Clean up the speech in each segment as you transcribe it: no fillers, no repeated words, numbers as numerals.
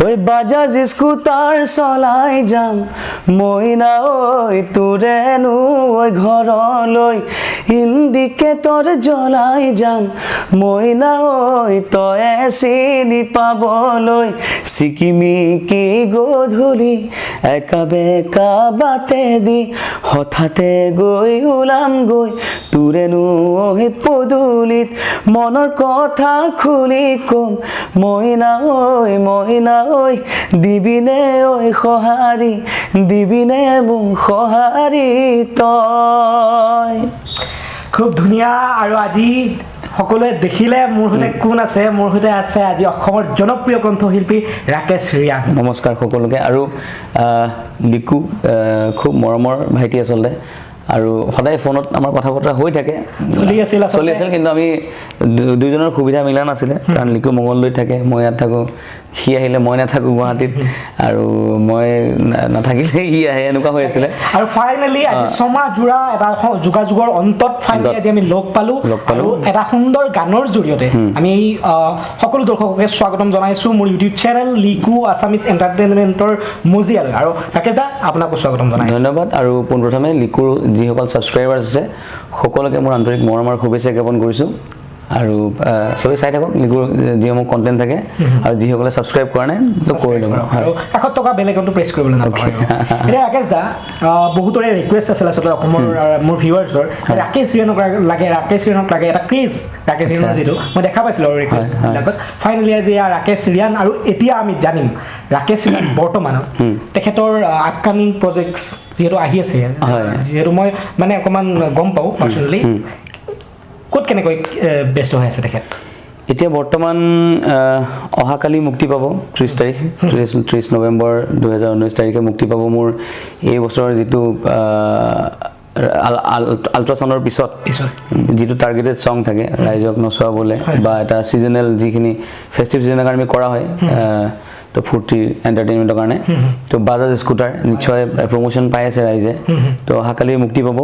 ঐ বাজাজ স্কুটাৰ চলাই যাম মইনা ঐ, তোৰেনো ঐ ঘৰলৈ। ইণ্ডিকেটৰ জ্বলাই যাম মইনা ঐ, তয়ে চিনি পাবলৈ। চিকিমিকি গধূলি একা বেকা বাটেদি হঠাতে গৈ ওলাম গৈ তোৰেনো ঐ পদূলিত। মনৰ কথা খুলি কম মইনা ঐ, মইনা ঐ, দিবিনে ঐ সঁহাৰি, দিবিনে মোক সঁহাৰি তই? খুব ধুনীয়া। আৰু আজি সকলোৱে দেখিলে মোৰ সৈতে কোন আছে। মোৰ সৈতে আছে আজি অসমৰ জনপ্ৰিয় কণ্ঠশিল্পী ৰাকেশ ৰিয়ান। নমস্কাৰ সকলোকে। আৰু লিকু খুব মৰমৰ ভাইটি আচলতে আৰু সদায় ফোনত আমাৰ কথা বতৰা হৈ থাকে। চলি আছিল আচলতে। চলি আছিল, কিন্তু আমি দুইজনৰ সুবিধা মিলা নাছিলে, কাৰণ লিকু মঙলদৈত থাকে, মই ইয়াত থাকোঁ। সি আহিলে মই নাথাকোঁ গুৱাহাটীত আৰু মই নাথাকিলে সি আহে, এনেকুৱা হৈ আছিলে। আৰু ফাইনেলি আজি 6 মাহ জোৰা এটা যোগাযোগৰ অন্তত ফাইনেলি অন্তত। আজি আমি লগ পালো। লগ পালো। আৰু এটা সুন্দৰ গানৰ জৰিয়তে আমি সকলো দৰ্শককে স্বাগতম জনাইছোঁ মোৰ ইউটিউব চেনেল লিকু আছামিজ এণ্টাৰটেইনমেণ্টৰ মজিয়ালৈ। আৰু ৰাকেশ দা, আপোনাকো স্বাগতম জনাইছোঁ। ধন্যবাদ। আৰু পোনপ্ৰথমে লিকুৰ যিসকল ছাবস্ক্ৰাইবাৰ্ছ আছে, সকলোকে মোৰ আন্তৰিক মৰম আৰু শুভেচ্ছা জ্ঞাপন কৰিছোঁ। আৰু চবেই চাই থাকক লিকুৰ যিসমূহ কণ্টেণ্ট থাকে আৰু যিসকলে ছাবস্ক্ৰাইব কৰা নাই তো কৰি ল'ব, হয়। আৰু কাষত থকা বেল আইকনটো প্ৰেছ কৰিবলৈ নাপাহৰিব। এতিয়া ৰাকেশ দা, বহুতৰে ৰিকুৱেষ্ট আছিল আচলতে অসমৰ মোৰ ভিউৱাৰ্ছৰ, ৰাকেশ ৰিয়ানক লাগে, ৰাকেশ ৰিয়ানক লাগে, এটা ক্ৰেজ ৰাকেশ ৰিয়ানৰ যিটো মই দেখা পাইছিলোঁ আৰু ৰিকুৱেষ্টবিলাকত। ফাইনেলি আজি এয়া ৰাকেশ ৰিয়ান। আৰু এতিয়া আমি জানিম ৰাকেশ ৰিয়ান বৰ্তমানত তেখেতৰ আপকামিং প্ৰজেক্টছ যিহেতু আহি আছে, যিহেতু মই মানে অকণমান গম পাওঁ পাৰ্চনেলি, ক'ত কেনেকৈ ব্যস্ত হৈ আছে তেখেত? এতিয়া বৰ্তমান অহাকালি মুক্তি পাব, 30 তাৰিখ, 30 নৱেম্বৰ 2019 তাৰিখে মুক্তি পাব মোৰ এই বছৰৰ যিটো আল্ট্ৰাচাউণ্ডৰ পিছত পিছত যিটো টাৰ্গেটেড ছং থাকে ৰাইজক নচুৱাবলৈ বা এটা ছিজনেল যিখিনি ফেষ্টিভ ছিজনৰ কাৰণে আমি কৰা হয়, তো ফূৰ্তিৰ এণ্টাৰটেইনমেণ্টৰ কাৰণে, তো বাজাজ স্কুটাৰ নিশ্চয় প্ৰমোশ্যন পাই আছে ৰাইজে। তো অহাকালি মুক্তি পাব।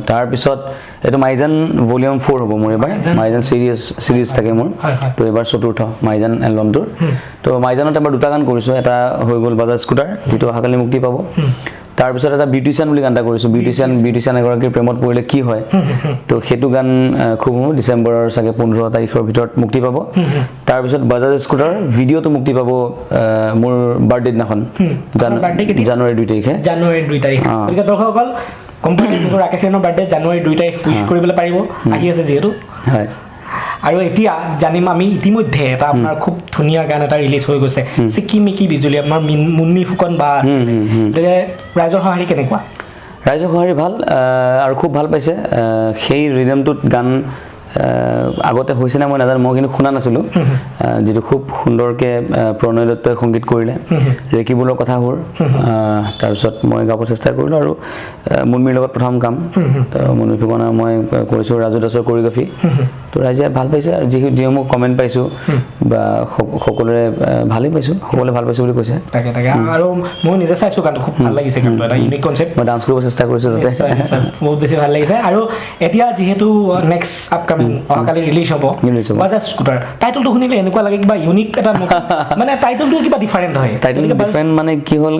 তাৰপিছত এইটো মাইজান ভলিউম 4 হ'ব মোৰ এইবাৰ। মাইজান চিৰিজ চিৰিজ থাকে মোৰ। হয়, হয়। তো এইবাৰ চতুৰ্থ মাইজান এলবামটোৰ। তো মাইজানত এবাৰ দুটা গান কৰিছোঁ। এটা হৈ গ'ল বাজাজ স্কুটাৰ, যিটো অহাকালি মুক্তি পাব। তাৰপিছত এটা বিউটিচিয়ান বুলি গান এটা কৰিছোঁ। বিউটিচিয়ান এগৰাকীৰ প্ৰেমত পৰিলে কি হয়, তো সেইটো গান খুব সম্ভৱ ডিচেম্বৰৰ চাগে 15 তাৰিখৰ ভিতৰত মুক্তি পাব। তাৰপিছত বাজাজ স্কুটাৰ ভিডিঅ'টো মুক্তি পাব মোৰ বাৰ্থডে দিনাখন। আপোনাৰ birthday কেতিয়া? জানুৱাৰী 2 তাৰিখে। জানুৱাৰী 2 তাৰিখ। গতিকে দৰ্শকসকল, গম পাই যিহেতু ৰাকেশ ৰিয়ানৰ বাৰ্থডে জানুৱাৰী 2 তাৰিখ, উইচ কৰিবলৈ পাৰিব, আহি আছে যিহেতু। আৰু এতিয়া জানিম আমি, ইতিমধ্যে এটা আপোনাৰ খুব ধুনীয়া গান এটা ৰিলিজ হৈ গৈছে, চিকিমিকি বিজুলী, আপোনাৰ মুন্মি ফুকন বা আছে। গতিকে ৰাইজৰ সঁহাৰি কেনেকুৱা? ৰাইজৰ সঁহাৰি ভাল আৰু খুব ভাল পাইছে। সেই ৰিদমটোত গান আগতে হৈছে নাই মই নাজানো, মই কিন্তু শুনা নাছিলোঁ। যিটো খুব সুন্দৰকৈ প্ৰণয় দত্তই সংগীত কৰিলে, ৰেকিবুলৰ কথা সুৰ, তাৰপিছত মই গাব চেষ্টা কৰিলোঁ আৰু মুন্মিৰ লগত প্ৰথম কাম, তো মুন্মি ফুকন আৰু মই কৰিছোঁ, ৰাজু দাসৰ কৰিঅ'গ্ৰাফী। তো ৰাইজে ভাল পাইছে আৰু যিসমূহ কমেণ্ট পাইছোঁ বা সকলোৰে ভালেই পাইছোঁ, সকলোৱে ভাল পাইছোঁ বুলি কৈছে। তাকে, আৰু মই নিজে চাইছোঁ গানটো, খুব ভাল লাগিছে গানটো, এটা ইউনিক কনচেপ্ট। মই ডান্স কৰিব চেষ্টা কৰিছোঁ তাতে। নিশ্চয়, বহুত বেছি ভাল লাগিছে। আৰু এতিয়া যিহেতু নেক্সট আপকামিং অহাকালি ৰিলিজ হ'ব Release হ'ব। বাজাজ স্কুটাৰ, টাইটেলটো শুনিলে এনেকুৱা লাগে কিবা ইউনিক এটা নতুন, মানে টাইটেলটো কিবা ডিফাৰেণ্ট হয়। টাইটেল গতিকে ডিফাৰেণ্ট মানে কি হ'ল,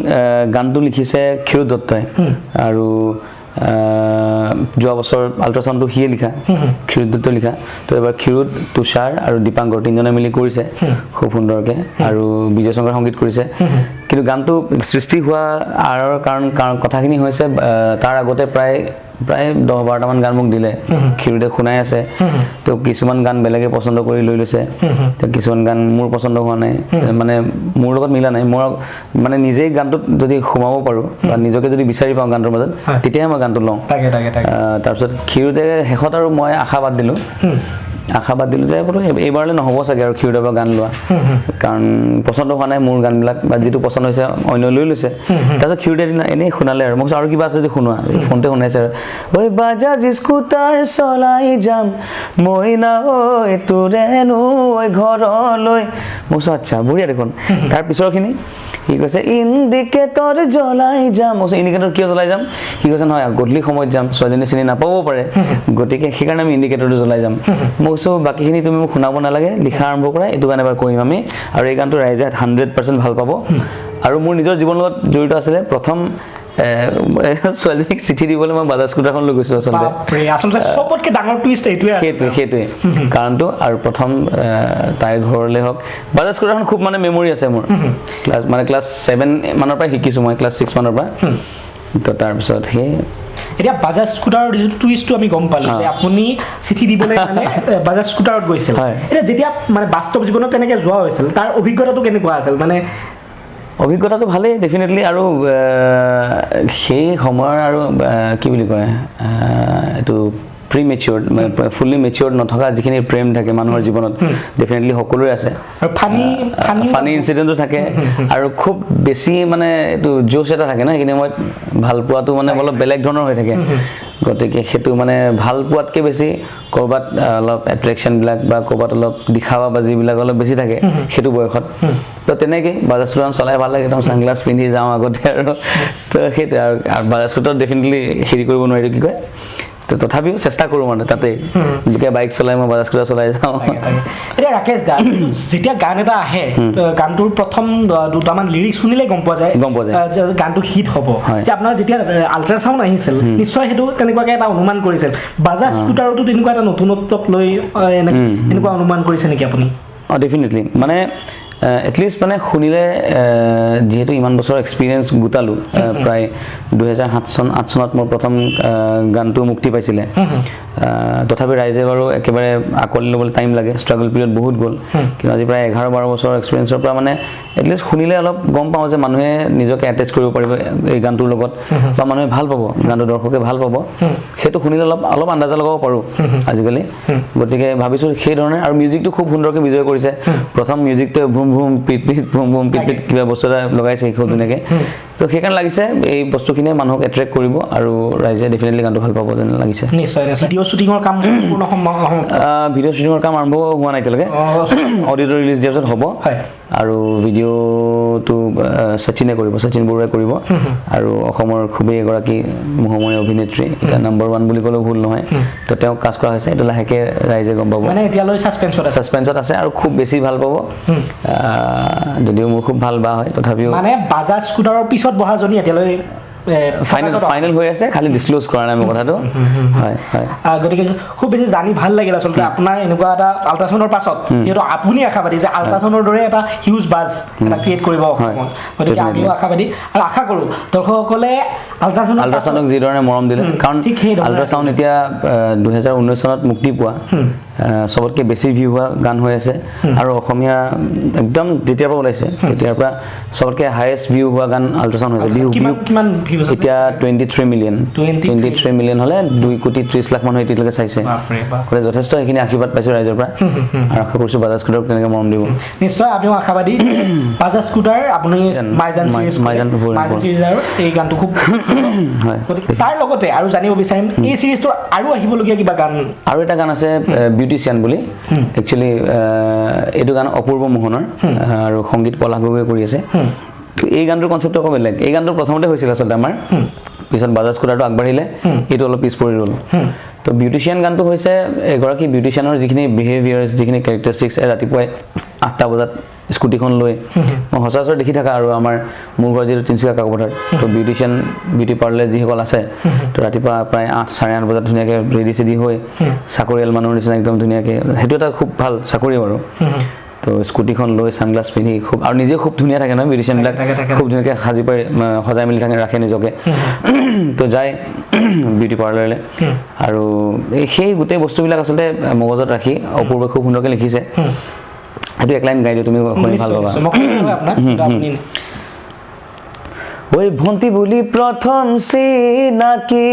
গানটো লিখিছে ক্ষীৰোদ দত্তই আৰু যোৱা বছৰ আল্ট্ৰাচাউণ্ডটো সিয়ে লিখা, ক্ষীৰোদ দত্তই লিখা। তো এবাৰ ক্ষীৰোদ, তুষাৰ আৰু দীপাংকৰ তিনিজনে মিলি কৰিছে খুব সুন্দৰকৈ আৰু বিজয় শংকৰ সংগীত কৰিছে। কিন্তু গানটো সৃষ্টি হোৱা আঁৰৰ কাৰণ কথাখিনি হৈছে, তাৰ আগতে প্ৰায় প্ৰায় 10-12টামান গান মোক দিলে ক্ষীৰোদে, শুনাই আছে। তো কিছুমান গান বেলেগে পচন্দ কৰি লৈ লৈছে, তো কিছুমান গান মোৰ পচন্দ হোৱা নাই, মানে মোৰ লগত মিলা নাই। মই মানে নিজেই গানটোত যদি সোমাব পাৰোঁ বা নিজকে যদি বিচাৰি পাওঁ গানটোৰ মাজত, তেতিয়াহে মই গানটো লওঁ। তাকে তাকে তাকে তাৰপিছত ক্ষীৰোদে শেষত আৰু মই আশা বাদ দিলোঁ, আশা বাদ দিলোঁ যে বোলো এইবাৰলৈ নহ'ব চাগে আৰু ক্ষীৰোদৰ পৰা গান লোৱা, কাৰণ পচন্দ হোৱা নাই মোৰ গানবিলাক বা যিটো পচন্দ হৈছে অন্য লৈ লৈছে। তাৰপিছত ক্ষীৰোদে এদিন এনেই শুনালে আৰু মই কৈছোঁ আৰু কিবা আছে যদি শুনোৱা। ফোনতে শুনাইছে আৰু, ঐ বাজাজ স্কুটাৰ চলাই যাম মইনা ঐ, তোৰেনো ঐ ঘৰলৈ। মই কৈছোঁ আচ্ছা, বঢ়িয়া দেখোন। তাৰ পিছৰখিনি সি কৈছে ইণ্ডিকেটৰ জ্বলাই যাম। মই কৈছোঁ ইণ্ডিকেটৰ কিয় জ্বলাই যাম? সি কৈছে নহয়, গধূলি সময়ত যাম, ছোৱালীজনী চিনি নাপাবও পাৰে, গতিকে সেইকাৰণে আমি ইণ্ডিকেটৰটো জ্বলাই যাম। মই কৈছোঁ বাকীখিনি তুমি মোক শুনাব নালাগে, লিখা আৰম্ভ কৰা, এইটো গান এবাৰ কৰিম আমি আৰু এই গানটো ৰাইজে 100% ভাল পাব। আৰু মোৰ নিজৰ জীৱনৰ লগত জড়িত আছিলে। প্ৰথম ছোৱালীজনীক চিঠি দিবলৈ মই বাজাজ স্কুটাৰখন লৈ গৈছোঁ আচলতে। বাপৰে, আচলতে চবতকে ডাঙৰ টুইষ্ট এইটোৱে আছিল। সেইটোৱে কাৰণটো। আৰু প্ৰথম তাইৰ ঘৰলৈ হওক, বাজাজ স্কুটাৰখন খুব মানে মেমৰি আছে মোৰ। ক্লাছ 7 মানৰ পৰাই শিকিছোঁ মই, ক্লাছ 6 মানৰ পৰা। তো তাৰপিছত সেই এতিয়া বাজাজ স্কুটাৰৰ যিটো টুইষ্টটো আমি গম পালোঁ যে আপুনি চিঠি দিবলৈ মানে বাজাজ স্কুটাৰত গৈছিল। এতিয়া যেতিয়া মানে বাস্তৱ জীৱনত তেনেকৈ যোৱা হৈছিল, তাৰ অভিজ্ঞতাটো কেনেকুৱা আছিল মানে? অভিজ্ঞতাটো ভালেই ডেফিনেটলি। আৰু সেই সময়ৰ আৰু কি বুলি কয়, এইটো প্ৰি মেচিয়ৰ্ড, মানে ফুল্লি মেচিয়ৰ্ড নথকা যিখিনি প্ৰেম থাকে মানুহৰ জীৱনত, ডেফিনেটলি সকলোৰে আছে। আৰু ফানি ফানি ফানি ইনচিডেণ্টো থাকে আৰু খুব বেছি মানে এইটো জোচ এটা থাকে ন, সেইখিনি সময়ত ভাল পোৱাটো মানে অলপ বেলেগ ধৰণৰ হৈ থাকে। গতিকে সেইটো মানে ভাল পোৱাতকৈ বেছি ক'ৰবাত অলপ এট্ৰেকশ্যনবিলাক বা ক'ৰবাত অলপ দিখাৱা বাজিবিলাক অলপ বেছি থাকে সেইটো বয়সত। তো তেনেকেই বাজাজ স্কুটাৰ চলাই ভাল লাগে, একদম ছানগ্লাছ পিন্ধি যাওঁ আগতে। আৰু তো সেইটোৱে আৰু বাজাজ স্কুটাৰত ডেফিনেটলি হেৰি কৰিব নোৱাৰি, কি কয়, তো তথাপিও চেষ্টা কৰোঁ মানে তাতেই লোকে বাইক চলাই, মই বাজাজ স্কুটাৰ চলাই যাওঁ। তাকে। এতিয়া ৰাকেশ দা, যেতিয়া গান এটা আহে, তো গানটোৰ প্ৰথম দুটামান লিৰিক্স শুনিলে গম পোৱা যায়, গম পোৱা যায়। যে গানটো হিট হ'ব। যে আপোনাৰ যেতিয়া আল্ট্ৰাচাউণ্ড আহিছিল, নিশ্চয় সেইটো তেনেকুৱাকে এটা অনুমান কৰিছিল। বাজাজ স্কুটাৰতো তেনেকুৱা এটা নতুনত্বক লৈ এনেকুৱা অনুমান কৰিছে নেকি আপুনি? অঁ, ডেফিনেটলি। মানে এটলিষ্ট মানে শুনিলে, যিহেতু ইমান বছৰ এক্সপিৰিয়েঞ্চ গোটালোঁ, প্ৰায় 2007 চন, 8 চনত মোৰ প্ৰথম গানটো মুক্তি পাইছিলে। তথাপি ৰাইজে বাৰু একেবাৰে আঁকোৱালি ল'বলৈ টাইম লাগে, ষ্ট্ৰাগল পিৰিয়ড বহুত গ'ল। কিন্তু আজি প্ৰায় 11-12 বছৰ এক্সপিৰিয়েঞ্চৰ পৰা মানে এটলিষ্ট শুনিলে অলপ গম পাওঁ যে মানুহে নিজকে এটেচ কৰিব পাৰিব এই গানটোৰ লগত বা মানুহে ভাল পাব গানটো, দৰ্শকে ভাল পাব। সেইটো শুনিলে অলপ অলপ আন্দাজা লগাব পাৰোঁ আজিকালি। গতিকে ভাবিছোঁ সেইধৰণে। আৰু মিউজিকটো খুব সুন্দৰকৈ বিজয় কৰিছে। প্ৰথম মিউজিকটোৱে ভুম ভুম পিট পিট ভুম ভুম পিট পিট কিবা বস্তু এটা লগাইছে খুব ধুনীয়াকৈ। তো সেইকাৰণে লাগিছে এই বস্তুখিনিয়ে মানুহক এট্ৰেক্ট কৰিব আৰু ৰাইজে ডেফিনেটলি গানটো ভাল পাব যেন লাগিছে। নিশ্চয় নিশ্চয়। ভিডিঅ' শ্বুটিঙৰ কাম সম্পূৰ্ণ ভিডিঅ' শ্বুটিঙৰ কাম আৰম্ভ হোৱা নাই এতিয়ালৈকে। অডিঅ'টো ৰিলিজ দিয়াৰ পিছত হ'ব। আৰু ভিডিঅ'টো সচিনে কৰিব, সচিন বৰুৱাই কৰিব। আৰু অসমৰ খুবেই এগৰাকী মোহময়ী অভিনেত্ৰী, এতিয়া নম্বৰ 1 বুলি ক'লেও ভুল নহয়, তো তেওঁক কাজ কৰা হৈছে। এইটো লাহেকৈ ৰাইজে গম পাব। মানে এতিয়ালৈ ছাছপেন্সত আছে। ছাছপেন্সত আছে আৰু খুব বেছি ভাল পাব। যদিও মোৰ খুব ভাল বা হয়, তথাপিও মানে বাজাজ স্কুটাৰৰ পিছত বহাজনী এতিয়ালৈ ফাইনেল ফকাচত ফাইনেল হৈ আছে, খালি ডিছক্ল'জ কৰা নাই মোৰ কথাটো। হয় হয়। গতিকে খুব বেছি জানি ভাল লাগিল আচলতে আপোনাৰ এনেকুৱা এটা আল্ট্ৰাচাউণ্ডৰ পাছত, যিহেতু আপুনি আশাবাদী যে আল্ট্ৰাচাউণ্ডৰ দৰে এটা হিউজ বাজ এটা ক্ৰিয়েট কৰিব অসমত। গতিকে আমিও আশাবাদী আৰু আশা কৰোঁ দৰ্শকসকলে আল্ট্ৰাচাউণ্ডৰ পাছত আল্ট্ৰাচাউণ্ডক যিধৰণে মৰম দিলে, কাৰণ ঠিক সেইধৰণে আল্ট্ৰাচাউণ্ড এতিয়া 2019 চনত মুক্তি পোৱা চবতকৈ বেছি ভিউ হোৱা গান হৈ আছে আৰু অসমীয়া একদম যেতিয়াৰ পৰা ওলাইছে তেতিয়াৰ পৰা চবতকৈ হায়েষ্ট ভিউ হোৱা গান আল্ট্ৰাচাউণ্ড হৈছে। ভিউ কিমান কিমান ভিউজ আছে? এতিয়া 23 মিলিয়ন। 23 23 মিলিয়ন হ'লে 2 কোটি 30 লাখ মানুহ এতিয়ালৈকে চাইছে। বাপৰে বাপ। গতিকে যথেষ্ট সেইখিনি আশীৰ্বাদ পাইছোঁ ৰাইজৰ পৰা আৰু আশা কৰিছোঁ বাজাজ স্কুটাৰক তেনেকৈ মৰম দিব। নিশ্চয়, আমিও আশাবাদী। বাজাজ স্কুটাৰ আপুনি মাইজান চিৰিজ মাইজান মাইজান চিৰিজ আৰু এই গানটো খুব গতিকে তাৰ লগতে আৰু জানিব বিচাৰিম, এই চিৰিজটোৰ আৰু আহিবলগীয়া কিবা গান? আৰু এটা গান আছে বিউটিচিয়ান বুলি। একচুৱেলি এইটো গান অপূৰ্ব মোহনৰ আৰু সংগীত পলাশ গগৈয়ে কৰি আছে। তো এই গানটোৰ কনচেপ্টটো আকৌ বেলেগ। এই গানটো প্ৰথমতে হৈছিল আচলতে আমাৰ, পিছত বাজাজ স্কুটাৰটো আগবাঢ়িলে, এইটো অলপ পিছ পৰি ৰ'ল। তো বিউটিচিয়ান গানটো হৈছে এগৰাকী বিউটিচিয়ানৰ যিখিনি বিহেভিয়াৰ্ছ, যিখিনি কেৰেক্টাৰিষ্টিক্স, ৰাতিপুৱাই 8টা বজাত স্কুটিখন লৈ, মই সচৰাচৰ দেখি থকা আৰু আমাৰ মোৰ ঘৰ যিটো তিনিচুকীয়া কাকপথাৰ, তো বিউটিচিয়ান বিউটি পাৰ্লাৰ যিসকল আছে, তো ৰাতিপুৱা প্ৰায় 8, 8:30 বজাত ধুনীয়াকৈ ৰেডি চেডি হৈ চাকৰিয়াল মানুহৰ নিচিনা একদম ধুনীয়াকৈ, সেইটো এটা খুব ভাল চাকৰি বাৰু। তো স্কুটিখন লৈ ছানগ্লাছ পিন্ধি খুব আৰু নিজে খুব ধুনীয়া থাকে নহয় বিউটিচিয়ানবিলাক, থাকে, থাকে। খুব ধুনীয়াকৈ সাজি পাৰি সজাই মেলি থাকে, ৰাখে নিজকে। তো যায় বিউটি পাৰ্লাৰলৈ আৰু এই সেই গোটেই বস্তুবিলাক আচলতে মগজত ৰাখি অপূৰ্বই খুব সুন্দৰকৈ লিখিছে। সেইটো এক লাইন গাই দিওঁ, তুমি শুনি ভাল পাবা। মই ক'লো নহয় আপোনাক, কিন্তু আপুনি ঐ ভন্টি বুলি প্ৰথম চিনাকি,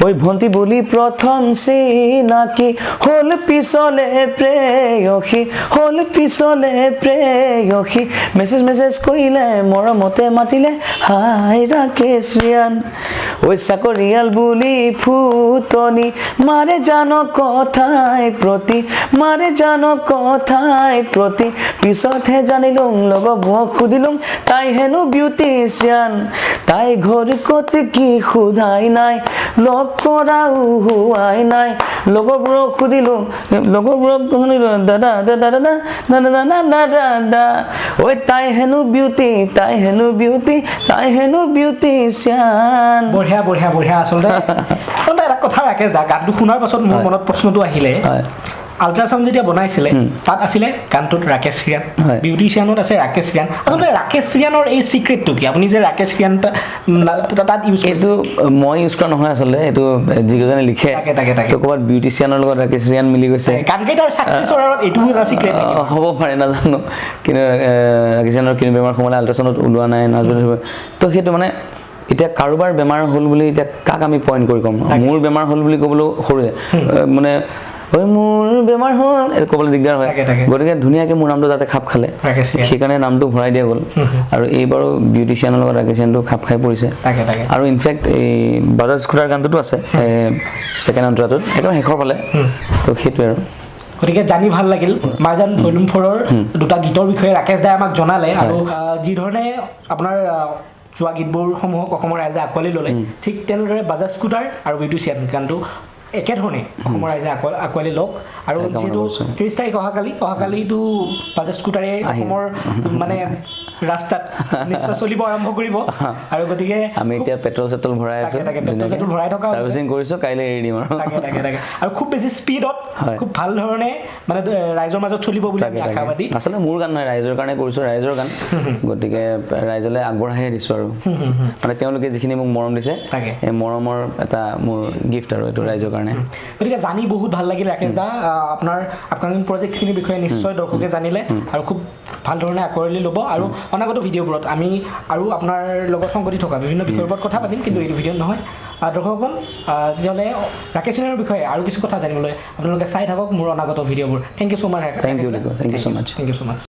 ঐ ভণ্টি বুলি প্ৰথম চিনাকি হ'ল, পিছলে প্ৰেয়সী হ'ল, পিছলে প্ৰেয়সী। মেছেজ মেছেজ কৰিলে, মৰমতে মাতিলে, হাই ৰাকেশ ৰিয়ান। ঐ চাকৰিয়াল বুলি ফুটনি মাৰে জান কথাই প্ৰতি, মাৰে জান কথাই প্ৰতি। পিছতহে জানিলোং, লগৰবোৰক সুধিলোং, তাই হেনো বিউটিচিয়ান। তাই ঘৰ ক'ত কি সোধাই নাই, লগ কৰাও হোৱাই নাই। লগৰবোৰক সুধিলো, লগৰবোৰক শুনিলো, দাদা দাদা দাদা দাদা দাদা দাদা দাদা। ঐ তাই হেনো বিউটি, তাই হেনো বিউটি, তাই হেনো বিউটিচিয়ান। বঢ়িয়া, বঢ়িয়া, বঢ়িয়া। আচলতে আচলতে এটা কথা ৰাকেশ দা, গানটো শুনাৰ পাছত মোৰ মনত প্ৰশ্নটো আহিলে, আল্ট্ৰাচাউণ্ড যেতিয়া বনাইছিলে তাত আছিলে গানটোত ৰাকেশ ৰিয়ান, বিউটিচিয়ানত আছে ৰাকেশ ৰিয়ান। আচলতে ৰাকেশ ৰিয়ানৰ এই চিক্ৰেটটো কি? আপুনি যে ৰাকেশ ৰিয়ান তাত ইউজ কৰিছে? এইটো মই ইউজ কৰা নহয় আচলতে, এইটো যিকেইজনে লিখে। তাকে, তাকে, তাকে। তো ক'ৰবাত বিউটিচিয়ানৰ লগত ৰাকেশ ৰিয়ান মিলি গৈছে। গানকেইটাৰ ছাকচেছৰ আঁৰত এইটো এটা চিক্ৰেট নেকি? হ'ব পাৰে, নাজানো। কিন্তু ৰাকেশ ৰিয়ানৰ কিডনী বেমাৰ সোমালে, আল্ট্ৰাচাউণ্ডত ওলোৱা নাই, নাজব। তো সেইটো মানে এতিয়া কাৰোবাৰ বেমাৰ হ'ল বুলি এতিয়া কাক আমি পইণ্ট কৰি ক'ম? মোৰ বেমাৰ হ'ল বুলি ক'বলৈও সৰুৱে মানে ঐ মোৰ বেমাৰ হ'ল, এইটো ক'বলৈ দিগদাৰ হয়। তাকে, তাকে। গতিকে ধুনীয়াকৈ মোৰ নামটো তাতে খাপ খালে, ৰাকেশ ৰিয়ান। সেইকাৰণে নামটো ভৰাই দিয়া গ'ল। আৰু এইবাৰো বিউটিচিয়ানৰ লগত ৰাকেশ ৰিয়ানটো খাপ খাই পৰিছে। তাকে তাকে আৰু ইনফেক্ট এই বাজাজ স্কুটাৰ গানটোতো আছে ছেকেণ্ড অন্তৰাটোত, একদম শেষৰ ফালে। তো সেইটোৱে আৰু। গতিকে জানি ভাল লাগিল, মাইজান ভলিউম 4ৰ দুটা গীতৰ বিষয়ে ৰাকেশ দাই আমাক জনালে। আৰু যিধৰণে আপোনাৰ যোৱা গীতবোৰসমূহক অসমৰ ৰাইজে আঁকোৱালি ল'লে, ঠিক তেনেদৰে বাজাজ স্কুটাৰ আৰু বিউটিচিয়ান গানটো একেধৰণে অসমৰ ৰাইজে আঁকোৱালি লওক। আৰু তাকে কামনা যিহেতু কৰিছোঁ। 30 তাৰিখ অহাকালি, অহাকালিতো বাজাজ স্কুটাৰে অসমৰ মানে ৰাস্তাত নিশ্চয় চলিব আৰম্ভ কৰিব। আৰু গতিকে আমি এতিয়া পেট্ৰল চেট্ৰল ভৰাই আছোঁ। তাকে, তাকে, পেট্ৰল চেট্ৰল ভৰাই থকা হৈছে। চাৰ্ভিচিং কৰিছোঁ, কাইলৈ এৰি দিম আৰু। তাকে তাকে তাকে আৰু খুব বেছি স্পীডত খুব ভাল ধৰণে মানে ৰাইজৰ মাজত চলিব বুলি আমি তাকে তাকে আশাবাদী। আচলতে মোৰ গান নহয়, ৰাইজৰ কাৰণে কৰিছোঁ, ৰাইজৰ গান। গতিকে ৰাইজলৈ আগবঢ়াইহে দিছোঁ আৰু মানে তেওঁলোকে যিখিনি মোক মৰম দিছে, এই মৰমৰ এটা মোৰ গিফ্ট আৰু এইটো ৰাইজৰ কাৰণে। গতিকে জানি বহুত ভাল লাগিল ৰাকেশ দা, আপোনাৰ আপকামিং প্ৰজেক্টখিনিৰ বিষয়ে নিশ্চয় দৰ্শকে জানিলে আৰু খুব ভাল ধৰণে আঁকোৱালি ল'ব। আৰু অনাগত ভিডিঅ'বোৰত আমি আৰু আপোনাৰ লগত সংগতি থকা বিভিন্ন বিষয়ৰ ওপৰত কথা পাতিম, কিন্তু এইটো ভিডিঅ'ত নহয়। দৰ্শকসকল, তেতিয়াহ'লে ৰাকেশ ৰিয়ানৰ বিষয়ে আৰু কিছু কথা জানিবলৈ আপোনালোকে চাই থাকক মোৰ অনাগত ভিডিঅ'বোৰ। Thank you so much. Thank you, Liku. Thank you so much. Thank you so much.